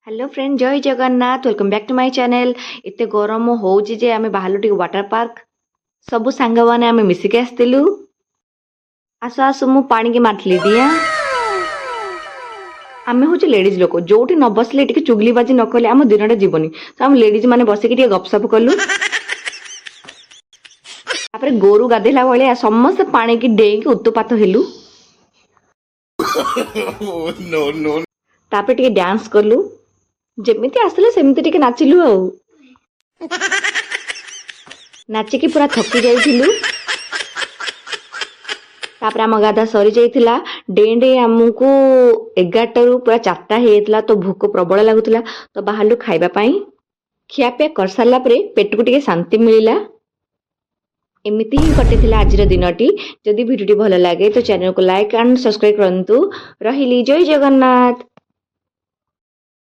Hello friend, Jay Jagannath. Welcome back to my channel. ଏତେ ଗରମ ହେଉଛି ଯେ ଆମେ ବାହାରିଲୁ ଟିକେ ୱାଟର ପାର୍କ। ସବୁ ସାଙ୍ଗମାନେ ଆମେ ମିଶିକି ଆସିଥିଲୁ। ଆସୁ ଆସୁ ମୁଁ ପାଣିକି ମାରିଥିଲି ଡିଆଁ। ଆମେ ହଉଛୁ ଲେଡିଜ୍ ଲୋକ, ଯୋଉଠି ନ ବସିଲେ, ଟିକେ ଚୁଗଲିବାଜି ନ କଲେ ଆମ ଦିନଟା ଯିବନି। ତ ଆମେ ଲେଡିଜ୍ ମାନେ ବସିକି ଟିକେ ଗପସପ କଲୁ। ତାପରେ ଗୋରୁ ଗାଧେଇଲା ଭଳିଆ ସମସ୍ତେ ପାଣିକି ଡେଇଁକି ଉତ୍ପାତ ହେଲୁ। No, no. ତାପରେ ଟିକେ ଡ୍ୟାନ୍ସ କଲୁ। ଯେମିତି ଆସିଲେ ସେମିତି ଟିକେ ନାଚିଲୁ ଆଉ ନାଚିକି ପୁରା ଥକି ଯାଇଥିଲୁ। ତାପରେ ଆମ ଗାଧା ସରିଯାଇଥିଲା। ଡେଇଁ ଡେଇଁ ଆମକୁ 11ଟାରୁ ପୁରା 4ଟା ହେଇଯାଇଥିଲା। ତ ଭୋକ ପ୍ରବଳ ଲାଗୁଥିଲା, ତ ବାହାରିଲୁ ଖାଇବା ପାଇଁ। ଖିଆପିଆ କରିସାରିଲା ପରେ ପେଟକୁ ଟିକେ ଶାନ୍ତି ମିଳିଲା। ଏମିତି ହିଁ କଟିଥିଲା ଆଜିର ଦିନଟି। ଯଦି ଭିଡ଼ିଓଟି ଭଲ ଲାଗେ, ତ ଚ୍ୟାନେଲକୁ ଲାଇକ୍ ଆଣ୍ଡ ସବସ୍କ୍ରାଇବ୍ କରନ୍ତୁ। ରହିଲି, ଜୟ ଜଗନ୍ନାଥ।